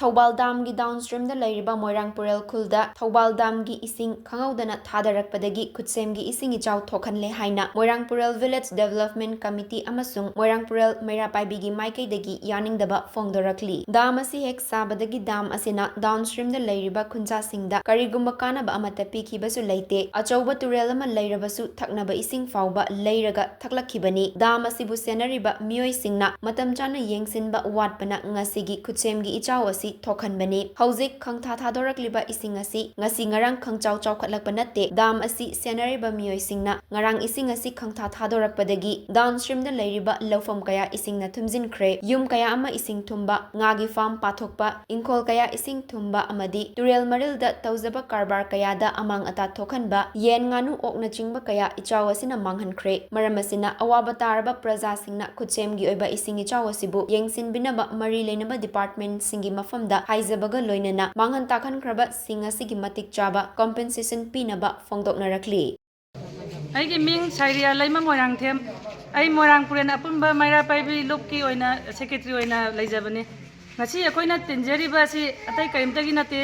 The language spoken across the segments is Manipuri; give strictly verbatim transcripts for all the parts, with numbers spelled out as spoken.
ꯊꯧꯕꯥꯜ ꯗꯥꯝꯒꯤ downstreamꯗ ꯂꯩꯔꯤꯕ ꯃꯣꯏꯔꯥꯡꯄꯨꯔꯦꯜ ꯈꯨꯜꯗ ꯊꯧꯕꯥꯜ ꯗꯥꯝꯒꯤ ꯏꯁꯤꯡ ꯈꯪꯍꯧꯗꯅ ꯊꯥꯗꯔꯛꯄꯗꯒꯤ ꯈꯨꯠꯁꯦꯝꯒꯤ ꯏꯁꯤꯡ ꯏꯆꯥꯎ ꯊꯣꯛꯍꯜꯂꯦ ꯍꯥꯏꯅ ꯃꯣꯏꯔꯥꯡꯄꯨꯔꯦꯜ Village Development Committee ꯑꯃꯁꯨꯡ ꯃꯣꯏꯔꯥꯡꯄꯨꯔꯦꯜ ꯃꯩꯔꯥ ꯄꯥꯏꯕꯤꯒꯤ ꯃꯥꯏꯀꯩꯗꯒꯤ ꯌꯥꯅꯤꯡꯗꯕ ꯐꯣꯡꯗꯣꯔꯛꯂꯤ꯫ ꯗꯥꯝ ꯑꯁꯤ ꯍꯦꯛ ꯁꯥꯕꯗꯒꯤ ꯗꯥꯝ ꯑꯁꯤꯅ downstreamꯗ ꯂꯩꯔꯤꯕ ꯈꯨꯟꯖꯥꯁꯤꯡꯗ ꯀꯔꯤꯒꯨꯝꯕ ꯀꯥꯟꯅꯕ ꯑꯃꯠꯇ ꯄꯤꯈꯤꯕꯁꯨ ꯂꯩꯇꯦ꯫ ꯑꯆꯧꯕ ꯇꯨꯔꯦꯜ ꯑꯃ ꯂꯩꯔꯕꯁꯨ ꯊꯛꯅꯕ ꯏꯁꯤꯡ ꯐꯥꯎꯕ ꯂꯩꯔꯒ ꯊꯛꯂꯛꯈꯤꯕꯅꯤ꯫ ꯗꯥꯝ ꯑꯁꯤꯕꯨ ꯁꯦꯟꯅꯔꯤꯕ ꯃꯤꯑꯣꯏꯁꯤꯡꯅ ꯃꯇꯝ ꯆꯥꯅ ꯌꯦꯡꯁꯤꯟꯕ ꯋꯥꯠꯄꯅ ꯉꯁꯤꯒꯤ ꯈꯨꯠꯁꯦꯝꯒꯤ ꯏꯆꯥꯎ ꯑꯁꯤ ꯊꯣꯛꯍꯟꯕꯅꯤ꯫ ꯍꯧꯖꯤꯛ ꯈꯪꯊꯥ ꯊꯥꯗꯣꯔꯛꯂꯤꯕ ꯏꯁꯤꯡ ꯑꯁꯤ ꯉꯁꯤ ꯉꯔꯥꯡ ꯈꯪꯆꯥꯎ ꯆꯥꯎꯈꯠꯂꯛꯄ ꯅꯠꯇꯦ꯫ ꯗꯥꯝ ꯑꯁꯤ ꯁꯦꯟꯅꯔꯤꯕ ꯃꯤꯑꯣꯏꯁꯤꯡꯅ ꯉꯔꯥꯡ ꯏꯁꯤꯡ ꯑꯁꯤ ꯈꯪꯊꯥ ꯊꯥꯗꯣꯔꯛꯄꯗꯒꯤ downstreamꯗ ꯂꯩꯔꯤꯕ ꯂꯧꯐꯝ ꯀꯌꯥ ꯏꯁꯤꯡꯅ ꯊꯨꯝꯖꯤꯟꯈ꯭ꯔꯦ꯫ ꯌꯨꯝ ꯀꯌꯥ ꯑꯃ ꯏꯁꯤꯡ ꯊꯨꯝꯕ, ꯉꯥꯒꯤ farm ꯄꯥꯊꯣꯛꯄ, ꯏꯪꯈꯣꯜ ꯀꯌꯥ ꯏꯁꯤꯡ ꯊꯨꯝꯕ ꯑꯃꯗꯤ ꯇꯨꯔꯦꯜ ꯃꯔꯤꯜꯗ ꯇꯧꯖꯕ ꯀꯔꯕꯥꯔ ꯀꯌꯥꯗ ꯑꯃꯥꯡ ꯑꯇꯥ ꯊꯣꯛꯍꯟꯕ, ꯌꯦꯟ, ꯉꯥꯅꯨ, ꯑꯣꯛꯅꯆꯤꯡꯕ ꯀꯌꯥ ꯏꯆꯥꯎ ꯑꯁꯤꯅ ꯃꯥꯡꯍꯟꯈ꯭ꯔꯦ꯫ ꯃꯔꯝ ꯑꯁꯤꯅ ꯑꯋꯥꯕ ꯇꯥꯔꯕ ꯄ꯭ꯔꯖꯥꯁꯤꯡꯅ ꯈꯨꯠꯁꯦꯝꯒꯤ ꯑꯣꯏꯕ ꯏꯁꯤꯡ ꯏꯆꯥꯎ ꯑꯁꯤꯕꯨ ꯌꯦꯡꯁꯤꯟꯕꯤꯅꯕ ꯃꯔꯤ ꯂꯩꯅꯕ departmentꯁꯤꯡꯒꯤ ꯃꯐꯝꯗ ꯍꯥꯏꯖꯕꯒ ꯂꯣꯏꯅꯅ ꯃꯥꯡꯍꯟ ꯇꯥꯛꯍꯟꯈ꯭ꯔꯕꯁꯤꯡ ꯑꯁꯤꯒꯤ ꯃꯇꯤꯛ ꯆꯥꯕ compensation ꯄꯤꯅꯕ ꯐꯣꯡꯗꯣꯛꯅꯔꯛꯂꯤ꯫ ꯑꯩꯒꯤ ꯃꯤꯡ ꯁꯥꯏꯔꯤꯌꯥ ꯂꯩꯃ ꯃꯣꯏꯔꯥꯡꯊꯦꯝ꯫ ꯑꯩ ꯃꯣꯏꯔꯥꯡ ꯄꯨꯔꯦꯟ ꯑꯄꯨꯟꯕ ꯃꯩꯔꯥ ꯄꯥꯏꯕꯤ ꯂꯨꯞꯀꯤ ꯑꯣꯏꯅ secretary ꯑꯣꯏꯅ ꯂꯩꯖꯕꯅꯤ꯫ ꯉꯁꯤ ꯑꯩꯈꯣꯏꯅ ꯇꯤꯟꯖꯔꯤꯕ ꯑꯁꯤ ꯑꯇꯩ ꯀꯔꯤꯝꯇꯒꯤ ꯅꯠꯇꯦ꯫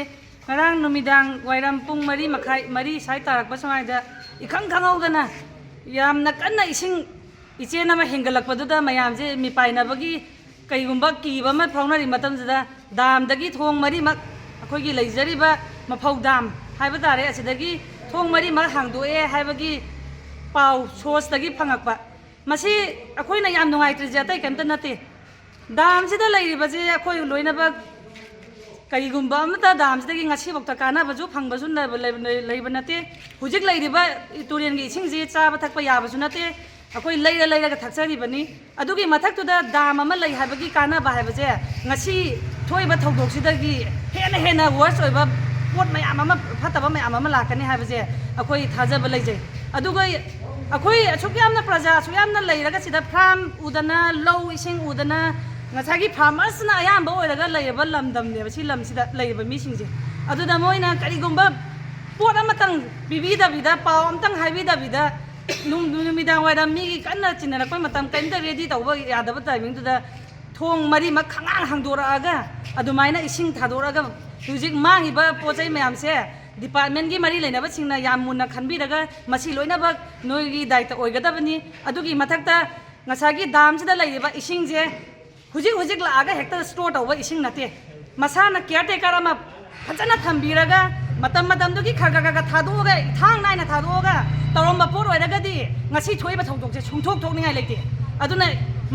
ꯉꯔꯥꯡ ꯅꯨꯃꯤꯗꯥꯡ ꯋꯥꯏꯔꯝ ꯄꯨꯡ ꯃꯔꯤ ꯃꯈꯥꯏ, ꯃꯔꯤ ꯁ꯭ꯋꯥꯏ ꯇꯥꯔꯛꯄ ꯁ꯭ꯋꯥꯏꯗ ꯏꯈꯪ ꯈꯪꯍꯧꯗꯅ ꯌꯥꯝꯅ ꯀꯟꯅ ꯏꯁꯤꯡ ꯏꯆꯦꯜ ꯑꯃ ꯍꯦꯟꯒꯠꯂꯛꯄꯗꯨꯗ ꯃꯌꯥꯝꯁꯦ ꯃꯤꯄꯥꯏꯅꯕꯒꯤ ꯀꯩꯒꯨꯝꯕ ꯀꯤꯕ ꯑꯃ ꯐꯥꯎꯅꯔꯤ ꯃꯇꯝꯁꯤꯗ ꯗꯥꯝꯗꯒꯤ ꯊꯣꯡ ꯃꯔꯤꯃꯛ, ꯑꯩꯈꯣꯏꯒꯤ ꯂꯩꯖꯔꯤꯕ ꯃꯐꯧ ꯗꯥꯝ ꯍꯥꯏꯕ ꯇꯥꯔꯦ, ꯑꯁꯤꯗꯒꯤ ꯊꯣꯡ ꯃꯔꯤꯃꯛ ꯍꯥꯡꯗꯣꯛꯑꯦ ꯍꯥꯏꯕꯒꯤ ꯄꯥꯎ sourceꯇꯒꯤ ꯐꯪꯉꯛꯄ꯫ ꯃꯁꯤ ꯑꯩꯈꯣꯏꯅ ꯌꯥꯝ ꯅꯨꯡꯉꯥꯏꯇ꯭ꯔꯤꯁꯦ ꯑꯇꯩ ꯀꯩꯝꯇ ꯅꯠꯇꯦ꯫ ꯗꯥꯝꯁꯤꯗ ꯂꯩꯔꯤꯕꯁꯦ ꯑꯩꯈꯣꯏ ꯂꯣꯏꯅꯃꯛ ꯀꯔꯤꯒꯨꯝꯕ ꯑꯃꯠꯇ ꯗꯥꯝꯁꯤꯗꯒꯤ ꯉꯁꯤꯐꯥꯎꯗ ꯀꯥꯟꯅꯕꯁꯨ ꯐꯪꯕꯁꯨ ꯂꯩꯕ, ꯂꯩꯕ, ꯂꯩꯕ ꯅꯠꯇꯦ꯫ ꯍꯧꯖꯤꯛ ꯂꯩꯔꯤꯕ ꯇꯨꯔꯦꯜꯒꯤ ꯏꯁꯤꯡꯁꯤ ꯆꯥꯕ ꯊꯛꯄ ꯌꯥꯕꯁꯨ ꯅꯠꯇꯦ꯫ ꯑꯩꯈꯣꯏ ꯂꯩꯔ ꯂꯩꯔꯒ ꯊꯛꯆꯔꯤꯕꯅꯤ꯫ ꯑꯗꯨꯒꯤ ꯃꯊꯛꯇꯨꯗ ꯗꯥꯝ ꯑꯃ ꯂꯩ ꯍꯥꯏꯕꯒꯤ ꯀꯥꯟꯅꯕ ꯍꯥꯏꯕꯁꯦ ꯉꯁꯤ ꯊꯣꯛꯏꯕ ꯊꯧꯗꯣꯛꯁꯤꯗꯒꯤ ꯍꯦꯟꯅ ꯍꯦꯟꯅ worse ꯑꯣꯏꯕ ꯄꯣꯠ ꯃꯌꯥꯝ ꯑꯃ, ꯐꯠꯇꯕ ꯃꯌꯥꯝ ꯑꯃ ꯂꯥꯛꯀꯅꯤ ꯍꯥꯏꯕꯁꯦ ꯑꯩꯈꯣꯏ ꯊꯥꯖꯕ ꯂꯩꯖꯩ꯫ ꯑꯗꯨꯒ ꯑꯩꯈꯣꯏ ꯑꯁꯨꯛ ꯌꯥꯝꯅ ꯄ꯭ꯔꯖꯥ ꯑꯁꯨꯛ ꯌꯥꯝꯅ ꯂꯩꯔꯒ ꯁꯤꯗ farm ꯎꯗꯅ, ꯂꯧ ꯏꯁꯤꯡ ꯎꯗꯅ, ꯉꯁꯥꯏꯒꯤ farmersꯅ ꯑꯌꯥꯝꯕ ꯑꯣꯏꯔꯒ ꯂꯩꯔꯕ ꯂꯝꯗꯝꯅꯦꯕ ꯁꯤ ꯂꯝꯁꯤꯗ ꯂꯩꯔꯤꯕ ꯃꯤꯁꯤꯡꯁꯦ꯫ ꯑꯗꯨꯗ ꯃꯣꯏꯅ ꯀꯔꯤꯒꯨꯝꯕ ꯄꯣꯠ ꯑꯃꯇꯪ ꯄꯤꯕꯤꯗꯕꯤꯗ, ꯄꯥꯎ ꯑꯃꯇꯪ ꯍꯥꯏꯕꯤꯗꯕꯤꯗ, ꯅꯨꯡ-, ꯅꯨꯃꯤꯗꯥꯡ ꯋꯥꯏꯔꯝ ꯃꯤꯒꯤ ꯀꯟꯅ ꯆꯤꯟꯅꯔꯛꯄ ꯃꯇꯝ, ꯀꯔꯤꯝꯇ ready ꯇꯧꯕ ꯌꯥꯗꯕ timingꯗꯨꯗ ꯊꯣꯡ ꯃꯔꯤꯃꯛ ꯈꯪꯍꯥꯡ ꯍꯥꯡꯗꯣꯔꯛꯑꯒ ꯑꯗꯨꯃꯥꯏꯅ ꯏꯁꯤꯡ ꯊꯥꯗꯣꯔꯛꯑꯒ ꯍꯧꯖꯤꯛ ꯃꯥꯡꯉꯤꯕ ꯄꯣꯠ ꯆꯩ ꯃꯌꯥꯝꯁꯦ department ꯀꯤ ꯃꯔꯤ ꯂꯩꯅꯕꯁꯤꯡꯅ ꯌꯥꯝ ꯃꯨꯟꯅ ꯈꯟꯕꯤꯔꯒ ꯃꯁꯤ ꯂꯣꯏꯅꯃꯛ ꯅꯣꯏꯒꯤ ꯗꯥꯏꯇ ꯑꯣꯏꯒꯗꯕꯅꯤ꯫ ꯑꯗꯨꯒꯤ ꯃꯊꯛꯇ ꯉꯁꯥꯏꯒꯤ dam ꯁꯤꯗ ꯂꯩꯔꯤꯕ ꯏꯁꯤꯡꯁꯦ ꯍꯧꯖꯤꯛ ꯍꯧꯖꯤꯛ ꯂꯥꯛꯑꯒ ꯍꯦꯛꯇ store ꯇꯧꯕ ꯏꯁꯤꯡ ꯅꯠꯇꯦ꯫ ꯃꯁꯥꯅ caretaker ꯑꯃ ꯐꯖꯅ ꯊꯝꯕꯤꯔꯒ ꯃꯇꯝ ꯃꯇꯝꯗꯨꯒꯤ ꯈꯔ ꯈꯔ ꯈꯔ ꯈꯔ ꯊꯥꯗꯣꯛꯑꯒ, ꯏꯊꯥꯡ ꯅꯥꯏꯅ ꯊꯥꯗꯣꯛꯑꯒ ꯇꯧꯔꯝꯕ ꯄꯣꯠ ꯑꯣꯏꯔꯒꯗꯤ ꯉꯁꯤ ꯊꯣꯛꯏꯕ ꯊꯧꯗꯣꯛꯁꯦ ꯁꯨꯡꯊꯣꯛ ꯊꯣꯛꯅꯤꯡꯉꯥꯏ ꯂꯩꯇꯦ꯫ ꯑꯗꯨꯅ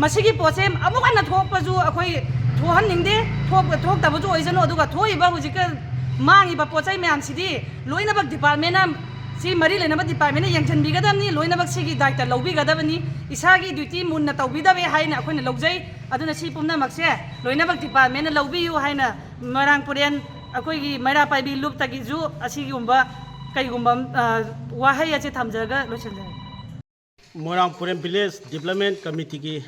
ꯃꯁꯤꯒꯤ ꯄꯣꯠꯁꯦ ꯑꯃꯨꯛ ꯍꯟꯅ ꯊꯣꯛꯄꯁꯨ ꯑꯩꯈꯣꯏ ꯊꯣꯛꯍꯟꯅꯤꯡꯗꯦ, ꯊꯣꯛ-, ꯊꯣꯛꯇꯕꯁꯨ ꯑꯣꯏꯁꯅꯨ꯫ ꯑꯗꯨꯒ ꯊꯣꯛꯏꯕ ꯍꯧꯖꯤꯛꯀ ꯃꯥꯡꯉꯤꯕ ꯄꯣꯠ ꯆꯩ ꯃꯌꯥꯝꯁꯤꯗꯤ ꯂꯣꯏꯅꯃꯛ department ꯅ, ꯁꯤ ꯃꯔꯤ ꯂꯩꯅꯕ department ꯅ ꯌꯦꯡꯁꯤꯟꯕꯤꯒꯗꯕꯅꯤ, ꯂꯣꯏꯅꯃꯛ ꯁꯤꯒꯤ ꯗꯥꯏꯇ ꯂꯧꯕꯤꯒꯗꯕꯅꯤ꯫ ꯏꯁꯥꯒꯤ duty ꯃꯨꯟꯅ ꯇꯧꯕꯤꯗꯕꯦ ꯍꯥꯏꯅ ꯑꯩꯈꯣꯏꯅ ꯂꯧꯖꯩ꯫ ꯑꯗꯨꯅ ꯁꯤ ꯄꯨꯝꯅꯃꯛꯁꯦ ꯂꯣꯏꯅꯃꯛ department ꯅ ꯂꯧꯕꯤꯌꯨ ꯍꯥꯏꯅ ꯃꯣꯏꯔꯥꯡ ꯄꯨꯔꯦꯟ ꯑꯩꯈꯣꯏꯒꯤ ꯃꯩꯔꯥ ꯄꯥꯏꯕꯤ ꯂꯨꯞꯇꯒꯤꯁꯨ ꯑꯁꯤꯒꯨꯝꯕ ꯀꯩꯒꯨꯝꯕ, ꯑ, ꯋꯥꯍꯩ ꯑꯁꯤ ꯊꯝꯖꯔꯒ ꯂꯣꯏꯁꯤꯟꯖꯔꯒꯦ꯫ ꯃꯣꯏꯔꯥꯡ ꯄꯨꯔꯦꯟ village development committee ꯒꯤ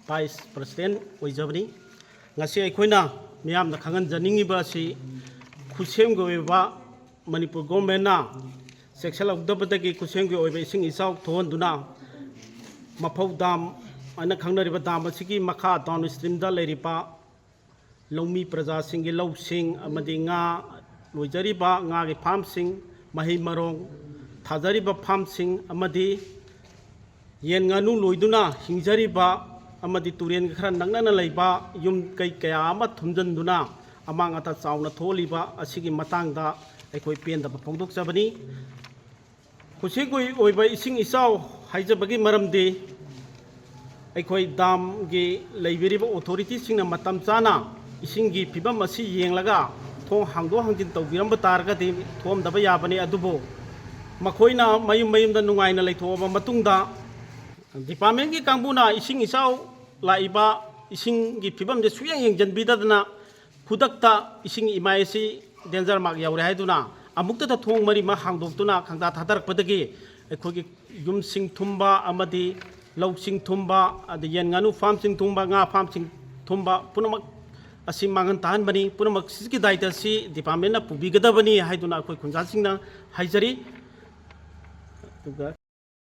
vice president ꯑꯣꯏꯖꯕꯅꯤ꯫ ꯉꯁꯤ ꯑꯩꯈꯣꯏꯅ ꯃꯤꯌꯥꯝꯗ ꯈꯪꯍꯟꯖꯅꯤꯡꯉꯤꯕ ꯑꯁꯤ ꯈꯨꯠꯁꯦꯝꯒꯤ ꯑꯣꯏꯕ ꯃꯅꯤꯄꯨꯔ government ꯅ ꯆꯦꯛꯁꯤꯜꯍꯧꯗꯕꯗꯒꯤ ꯈꯨꯠꯁꯦꯝꯒꯤ ꯑꯣꯏꯕ ꯏꯁꯤꯡ ꯏꯆꯥꯎ ꯊꯣꯛꯍꯟꯗꯨꯅ ꯃꯐꯧ dam ꯍꯥꯏꯅ ꯈꯪꯅꯔꯤꯕ dam ꯑꯁꯤꯒꯤ ꯃꯈꯥ down stream ꯗ ꯂꯩꯔꯤꯕ ꯂꯧꯃꯤ ꯄ꯭ꯔꯖꯥꯁꯤꯡꯒꯤ ꯂꯧꯁꯤꯡ ꯑꯃꯗꯤ ꯉꯥ ꯂꯣꯏꯖꯔꯤꯕ ꯉꯥꯒꯤ farm ꯁꯤꯡ, ꯃꯍꯩ ꯃꯔꯣꯡ ꯊꯥꯖꯔꯤꯕ farm ꯁꯤꯡ ꯑꯃꯗꯤ ꯌꯦꯟ ꯉꯥꯅꯨ ꯂꯣꯏꯗꯨꯅ ꯍꯤꯡꯖꯔꯤꯕ ꯑꯃꯗꯤ ꯇꯨꯔꯦꯟꯒ ꯈꯔ ꯅꯛꯅꯅ ꯂꯩꯕ ꯌꯨꯝ ꯀꯩ ꯀꯌꯥ ꯑꯃ ꯊꯨꯝꯖꯤꯟꯗꯨꯅ ꯑꯃꯥꯡ ꯑꯇꯥ ꯆꯥꯎꯅ ꯊꯣꯛꯍꯜꯂꯤꯕ ꯑꯁꯤꯒꯤ ꯃꯇꯥꯡꯗ ꯑꯩꯈꯣꯏ ꯄꯦꯟꯗꯕ ꯐꯣꯡꯗꯣꯛꯆꯕꯅꯤ꯫ ꯈꯨꯠꯁꯦꯝꯒꯤ ꯑꯣꯏꯕ ꯏꯁꯤꯡ ꯏꯆꯥꯎ ꯍꯥꯏꯖꯕꯒꯤ ꯃꯔꯝꯗꯤ ꯑꯩꯈꯣꯏ dam ꯒꯤ ꯂꯩꯕꯤꯔꯤꯕ authority ꯁꯤꯡꯅ ꯃꯇꯝ ꯆꯥꯅ ꯏꯁꯤꯡꯒꯤ ꯐꯤꯕꯝ ꯑꯁꯤ ꯌꯦꯡꯂꯒ ꯊꯣꯡ ꯍꯥꯡꯗꯣꯛ ꯍꯥꯡꯖꯤꯟ ꯇꯧꯕꯤꯔꯝꯕ ꯇꯥꯔꯒꯗꯤ ꯊꯣꯛꯑꯝꯗꯕ ꯌꯥꯕꯅꯤ꯫ ꯑꯗꯨꯕꯨ ꯃꯈꯣꯏꯅ ꯃꯌꯨꯝ ꯃꯌꯨꯝꯗ ꯅꯨꯡꯉꯥꯏꯅ ꯂꯩꯊꯣꯛꯑꯕ ꯃꯇꯨꯡꯗ department ꯀꯤ ꯀꯥꯡꯕꯨꯅ ꯏꯁꯤꯡ ꯏꯆꯥꯎ ꯂꯥꯛꯏꯕ ꯏꯁꯤꯡꯒꯤ ꯐꯤꯕꯝꯁꯦ ꯁꯨꯌꯦꯡ ꯌꯦꯡꯁꯤꯟꯕꯤꯗꯗꯅ ꯈꯨꯗꯛꯇ ꯏꯁꯤꯡ ꯏꯃꯥꯏ ꯑꯁꯤ danger mark ꯌꯧꯔꯦ ꯍꯥꯏꯗꯨꯅ ꯑꯃꯨꯛꯇꯗ ꯊꯣꯡ ꯃꯔꯤꯃꯛ ꯍꯥꯡꯗꯣꯛꯇꯨꯅ ꯈꯪꯗꯥ ꯊꯥꯗꯔꯛꯄꯗꯒꯤ ꯑꯩꯈꯣꯏꯒꯤ ꯌꯨꯝꯁꯤꯡ ꯊꯨꯝꯕ ꯑꯃꯗꯤ ꯂꯧꯁꯤꯡ ꯊꯨꯝꯕ, ꯑꯗꯩ ꯌꯦꯟ ꯉꯥꯅꯨ farm ꯁꯤꯡ ꯊꯨꯝꯕ, ꯉꯥ farm ꯁꯤꯡ ꯊꯨꯝꯕ ꯄꯨꯝꯅꯃꯛ ꯑꯁꯤ ꯃꯥꯡꯍꯟ ꯇꯥꯍꯟꯕꯅꯤ꯫ ꯄꯨꯝꯅꯃꯛ ꯁꯤꯒꯤ ꯗꯥꯏꯇ ꯑꯁꯤ department ꯅ ꯄꯨꯕꯤꯒꯗꯕꯅꯤ ꯍꯥꯏꯗꯨꯅ ꯑꯩꯈꯣꯏ ꯈꯨꯟꯖꯥꯁꯤꯡꯅ ꯍꯥꯏꯖꯔꯤ꯫ ꯑꯗꯨꯒ